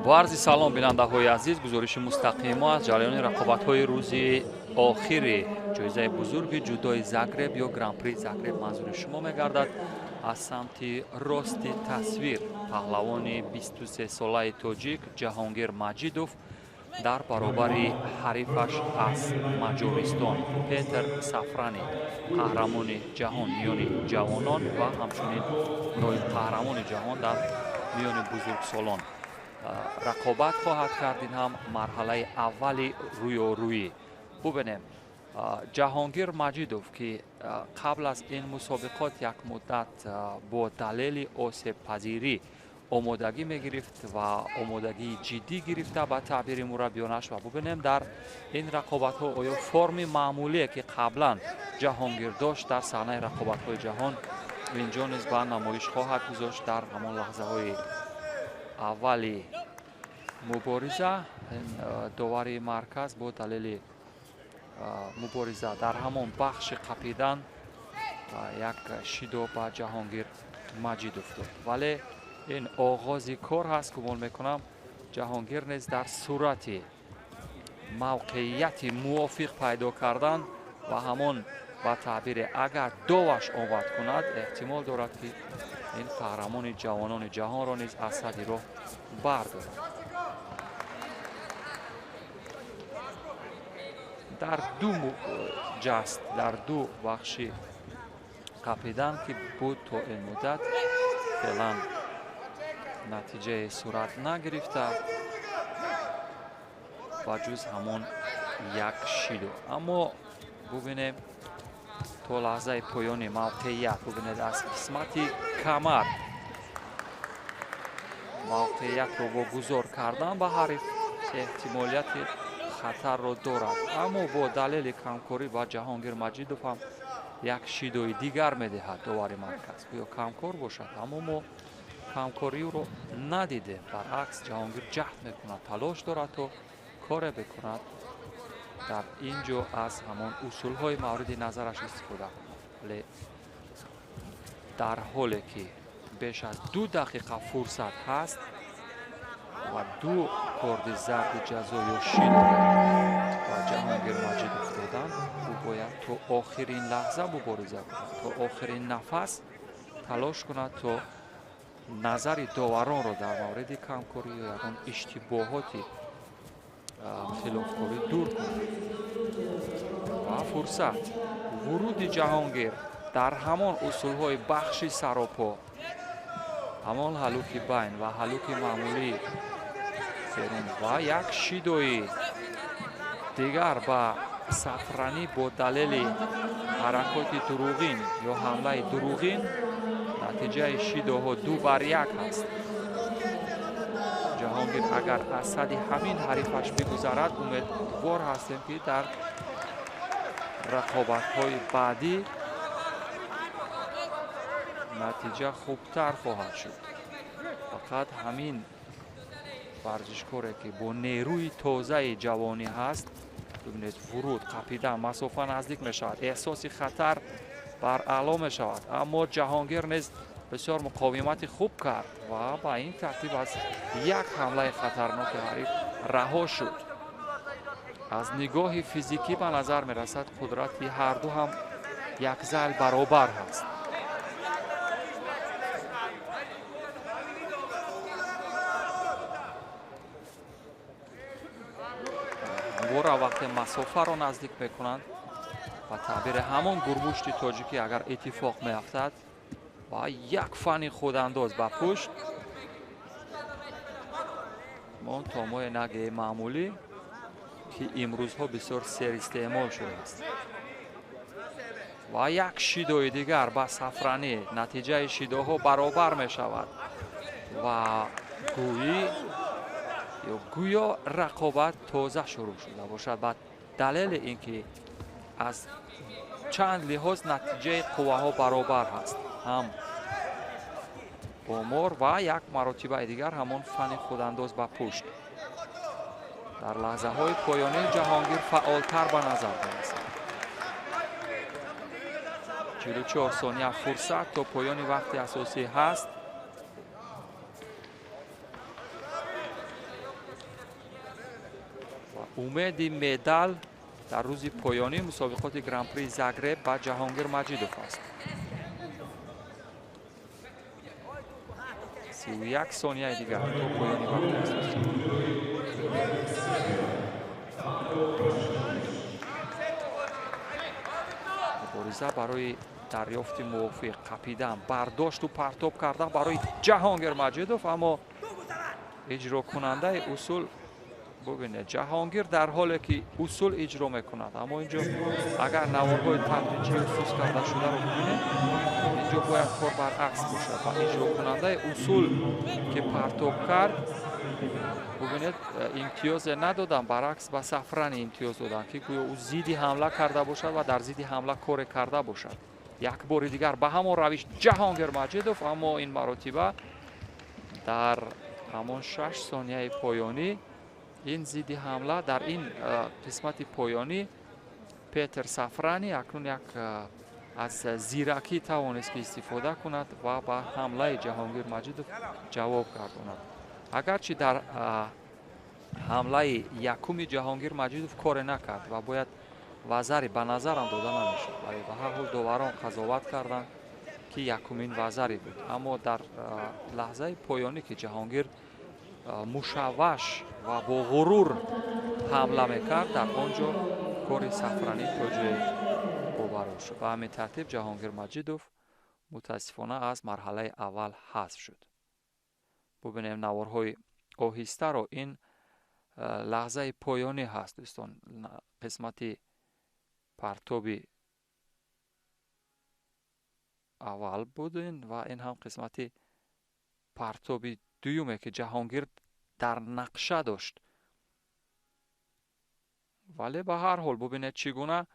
Бо арзи салом, бинандаҳои азиз, гузориши мустақими мо аз ҷараёни рақобатҳои рӯзи охири ҷоизаи бузурги ҷудои Загреб ё Гран-при Загреб манзури шумо мегардад. Аз самти рости тасвир паҳлавони 23-солаи тоҷик Ҷаҳонгир Маҷидов дар баробари ҳарифаш аз Маҷористон Петер Сафрани, қаҳрамони ҷаҳон миёни ҷавонон ва ҳамчунин ноиб қаҳрамони ҷаҳон дар миёни бузургсолон рақобат хоҳад кард. Ин ҳам марҳалаи аввали рӯёрӯӣ. Бубинем, Ҷаҳонгир Маҷидов, ки қабл аз ин мусобиқот як муддат бо далели осебпазирӣ омодагӣ мегирифт ва омодагии ҷиддӣ гирифта ба таъбири мураббиёнаш, ва бубинем дар ин рақобатҳо оё форми маъмулие, ки қаблан Ҷаҳонгир дошт дар саҳнаи рақобатҳои ҷаҳон, инҷо низ ба намоиш хоҳад гузошт. Дар ҳамон лаҳзаҳои аввали мубориза довари марказ бо далели мубориза дар ҳамон бахши қапидан як шидо ба Ҷаҳонгир Маҷидов дод, вале ин оғози кор ҳаст. Гумон мекунам, Ҷаҳонгир низ дар сурати мавқеияти мувофиқ пайдо кардан ва ҳамон ба таъбире агар доваш омад кунад, эҳтимол дорад, ки ин қаҳрамони ҷавонони ҷаҳонро низ аз сади роҳ бардорад. Дар ду ҷаст, дар ду бахши қапидан, ки буд то ин муддат, феълан натиҷаи сурат нагирифта ба ҷуз ҳамон як шидо. Аммо бубинем то лаҳзаи поёни мавқеият. Бубинед, аз қисмати камар мавқеиятро вогузор кардан ба ҳариф эҳтимолияти хатарро дорад, аммо бо далели камкорӣ ба Ҷаҳонгир Маҷидов ҳам як шидои дигар медиҳад довари марказ. Гӯё камкор бошад, аммо мо камкориро надидем. Баръакс, Ҷаҳонгир ҷаҳд мекунад, талош дорад то коре бикунад, дар ин ҷо аз ҳамон усулҳои мавриди назараш истифода кунад. Вале дар ҳоле ки беш аз 2 дақиқа фурсат ҳаст ва ду корди зарди ҷазо ё шидо ба Ҷаҳонгир Маҷидов додан, ӯ бояд то охирин лаҳза мубориза кунад, то охирин нафас талош кунад, то назари доваронро дар мавриди камкорӣ ё ягон иштибоҳоти хилофкорӣ дур кунад. Ва фурсат вуруди Ҷаҳонгир дар ҳамон усулҳои бахши саропо, ҳамон ҳалуки байн ва ҳалуки маъмулӣ берун ва як шидои дигар ба Сафранӣ бо далели ҳаракоти дуруғин ё ҳамлаи дуруғин. Натиҷаи шидоҳо 2-1 ҳаст. Ҷаҳонгир агар аз сади ҳамин ҳарифаш бигузарад, умедвор ҳастем, ки дар рақобатҳои баъдӣ натиҷа хубтар хоҳад шуд. Фақат ҳамин варзишкоре, ки бо нерӯи тозаи ҷавонӣ ҳаст, бибинед, вуруд, қапидан, масофа наздик мешавад, эҳсоси хатар бар аъло мешавад, аммо Ҷаҳонгир низ бисёр муқовимати хуб кард ва ба ин тартиб аз як ҳамлаи хатарноки ҳариф раҳо шуд. Аз нигоҳи физикӣ ба назар мерасад, қудрати ҳарду ҳам якзал баробар ҳаст. Ҳамвора вақте масофаро наздик мекунанд, ба таъбири ҳамон гурмушти тоҷикӣ агар иттифоқ меафтад ва як фани худандоз ба пушт, мон томои наги маъмулӣ, ки имрӯзҳо бисёр серистеъмол шудааст, ва як шидои дигар ба Сафранӣ. Натиҷаи шидоҳо баробар мешавад ва гӯӣ ё гӯё рақобат тоза шурӯъ шуда бошад, ба далели ин ки аз чанд лиҳоз натиҷаи қувваҳо баробар ҳаст, ҳам омор ва як маротибаи дигар ҳамон фани худандоз ба пушт. Дар лаҳзаҳои поёнӣ Ҷаҳонгир фаъолтар ба назар мерасад. 44 сония фурсат то поёни вақти асосӣ ҳаст. Умеди медал дар рӯзи поёнии мусобиқоти Гран-при Загреб ба Ҷаҳонгир Маҷидов аст. 31 сонияи дигар то поёни вақти асосӣ. Мубориза барои дарёфти мувофиқ, қапидан, бардошту партоб кардан барои Ҷаҳонгир Маҷидов, аммо иҷрокунандаи усул, бубинед, Ҷаҳонгир дар ҳоле ки усул иҷро мекунад, аммо инҷо агар наворҳои тадриҷии усул карда шударо бубинед, инҷо бояд кор баръакс бошад ва иҷрокунандаи усул ки партоб кард, бубинед, имтиёзе надоданд, баръакс ба Сафрани имтиёз доданд, ки гӯё ӯ зидди ҳамла карда бошад ва дар зидди ҳамла коре карда бошад. Як бори дигар ба ҳамон равиш Ҷаҳонгир Маҷидов, аммо ин маротиба дар ҳамон 6 сонияи поёнӣ ин зидди ҳамла дар ин қисмати поёнӣ Петер Сафрани акнун як аз зиракӣ тавонист ки истифода кунад ва ба ҳамлаи Ҷаҳонгир Маҷидов ҷавоб гардонад. Агарчи дар ҳамлаи якуми Ҷаҳонгир Маҷидов коре накард ва бояд вазари ба назарам дода намешуд, вале ба ҳар ҳол доварон қазоват карданд, ки якумин вазаре буд. Аммо дар лаҳзаи поёнӣ ки Ҷаҳонгир мушавваш ва бо ғурур ҳамла мекард, дар он ҷо кори Сафранӣ то ҷое боварор шуд. Ба ҳамин тартиб Ҷаҳонгир Маҷидов мутаассифона аз марҳалаи аввал ҳазф шуд. Бубинем наворҳои оҳистаро. Ин лаҳзаи поёнӣ ҳаст, дӯстон, қисмати партоби аввал буд ин ва ин ҳам қисмати партоби дуюме ки Ҷаҳонгир дар нақша дошт. Вале ба ҳар ҳол бубинед, чӣ гуна